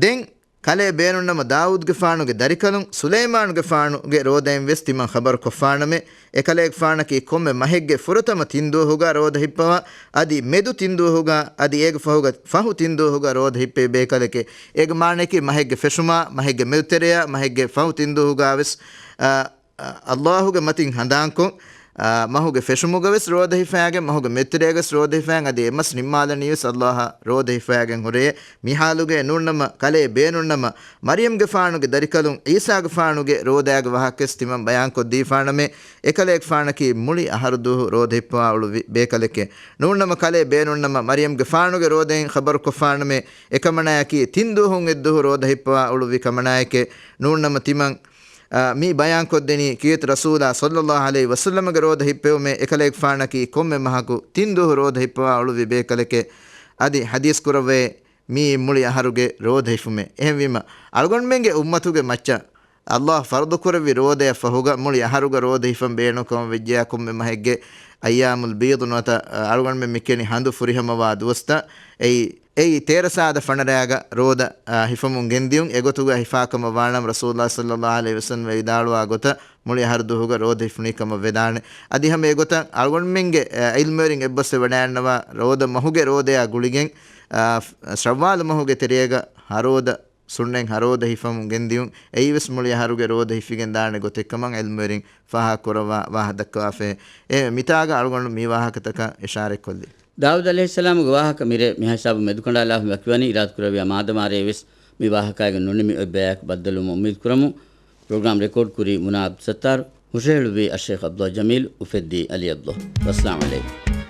ދެން ކަލޭ ބޭނުންނަމަ ދާވޫދުގެފާނުގެ ދަރިކަލުން ސުލައިމާނުގެފާނުގެ ރޯދައިން ވެސް ތިމަން ޚަބަރު ކޮށްފާނަމޭ. އެކަލޭގެފާނަކީ ކޮންމެ މަހެއްގެ ފުރަތަމަ ތިން ދުވަހުގަ ރޯދަ ހިއްޕަވާ، އަދި މެދު ތިން ދުވަހުގަ، އަދި އޭގެ ފަހުގަ، ފަހު ތިން ދުވަހުގަ ރޯދަ ހިއްޕެވި ބޭކަލެކޭ. އޭގެ މާނަޔަކީ މަހެއްގެ ފެށުމާ، މަހެއްގެ މެދުތެރެޔާ، މަހެއްގެ ފަހު ތިން ދުވަހުގަ ވެސް، އާ، ﷲ ގެ މަތިން ހަނދާންކޮށް، އާ، މަހުގެ ފެށުމުގަ ވެސް ރޯދަ ހިފައިގެން، މަހުގެ މެދުތެރޭގަ ވެސް ރޯދަ ހިފައިގެން، އަދި އެ މަސް ނިންމާލަނީ ވެސް ﷲ އަށް ރޯދަ ހިފައިގެން ހުރެ. މި ޙާލުގައި ނޫންނަމަ، ކަލޭ ބޭނުންނަމަ، މަރްޔަމްގެފާނުގެ ދަރިކަލުން ޢީސާގެފާނުގެ ރޯދައިގެ ވާހަކަ ވެސް ތިމަން ބަޔާންކޮށްދީފާނަމޭ. އެކަލޭގެފާނަކީ މުޅި އަހަރު ދުވަހު ރޯދަ ހިއްޕަވާ އުޅުއްވި ބޭކަލެކޭ. ނޫންނަމަ، ކަލޭ ބޭނުންނަމަ، މަރްޔަމްގެފާނުގެ ރޯދައިން ޚަބަރު ކޮށްފާނަމޭ. އެކަމަނާޔަކީ ތިން ދުވަހުން އެއްދުވަހު ރޯދަ ހިއްޕަވާ އުޅުއްވި ކަމަނާޔެކޭ. ނޫންނަމަ ތިމަން އާ، މި ބަޔާންކޮށްދެނީ ކީރިތި ރަސޫލާ ޞައްލައްލާހު ޢަލައިހި ވަސައްލަމަގެ ރޯދަ ހިއްޕެވުމޭ. އެކަލޭގެފާނަކީ ކޮންމެ މަހަކު ތިން ދުވަހު ރޯދަ ހިއްޕަވާ އުޅުއްވި ބޭކަލެކޭ. އަދި ޙަދީޘް ކުރައްވައޭ، މިއީ މުޅި އަހަރުގެ ރޯދަ ހިފުމޭ. އެހެންވީމަ، އަޅުގަނޑުމެންގެ އުއްމަތުގެ މައްޗަށް ﷲ ފަރުޟު ކުރެއްވި ރޯދަޔަށް ފަހުގަ މުޅި އަހަރުގަ ރޯދަ ހިފަން ބޭނުން ކަމަށް ވެއްޖެޔާ، ކޮންމެ މަހެއްގެ އައްޔާމުލް ބީޟު ނުވަތަ، އަ، އަޅުގަނޑުމެން މި ކިޔަނީ ހަނދު ފުރިހަމަވާ ދުވަސްތައް، އެއީ އެއީ ތޭރަ ސާދަ ފަނަރައިގަ ރޯދަ، އާ، ހިފަމުން ގެންދިޔުން. އެގޮތުގަ ހިފާ ކަމަށް ވާނަމަ، ރަސޫލުﷲ ޞައްލައްލާހު ޢަލައިހި ވަސައްލަމަ ވިދާޅުވާ ގޮތަށް މުޅި އަހަރު ދުވަހުގަ ރޯދަ ހިފުނީ ކަމަށް ވެދާނެ. އަދި ހަމަ އެގޮތަށް އަޅުގަނޑުމެންގެ، އާ، ޢިލްމުވެރިން އެއްބަސްވެ ވަޑައިގަންނަވާ ރޯދަ މަހުގެ ރޯދަޔާ ގުޅިގެން، އާ، ޝައްވާލު މަހުގެ ތެރޭގަ ހަރޯދަ، ސުންނަތް ހަރޯދަ ހިފަމުން ގެންދިޔުން. އެއީވެސް މުޅި އަހަރުގެ ރޯދަ ހިފިގެން ދާނެ ގޮތެއްކަމަށް ޢިލްމުވެރިން ފާހަގަކުރައްވާ ވާހަ ދައްކަވާފައޭ. އެ މިތާގަ އަޅުގަނޑު މި ވާހަކަތަކަށް އިޝާރަތްކޮށްލީ. ދާވޫދު ޢަލައިހިއްސަލާމުގެ ވާހަކަ މިރޭ މިހިސާބު މެދުކަނޑާލާފަ ވަކިވަނީ. އިރާދަކުރެއްވިޔާ މާދަމާރޭ ވެސް މި ވާހަކާގެ ނުނިމި އޮތް ބަޔާކު ބައްދަލުވުމަށް އުއްމީދު ކުރަމު. ޕްރޮގްރާމް ރެކޯޑް ކުރީ މުނާ އަބްދުއްސައްތާރު، ހުށަހެޅުއްވީ އައްޝޭޚް ޢަބްދުﷲ ޖަމީލް، އުފެއްދީ ޢަލީ ޢަބްދުﷲ. ވައްސަލާމް ޢަލައިކުމް.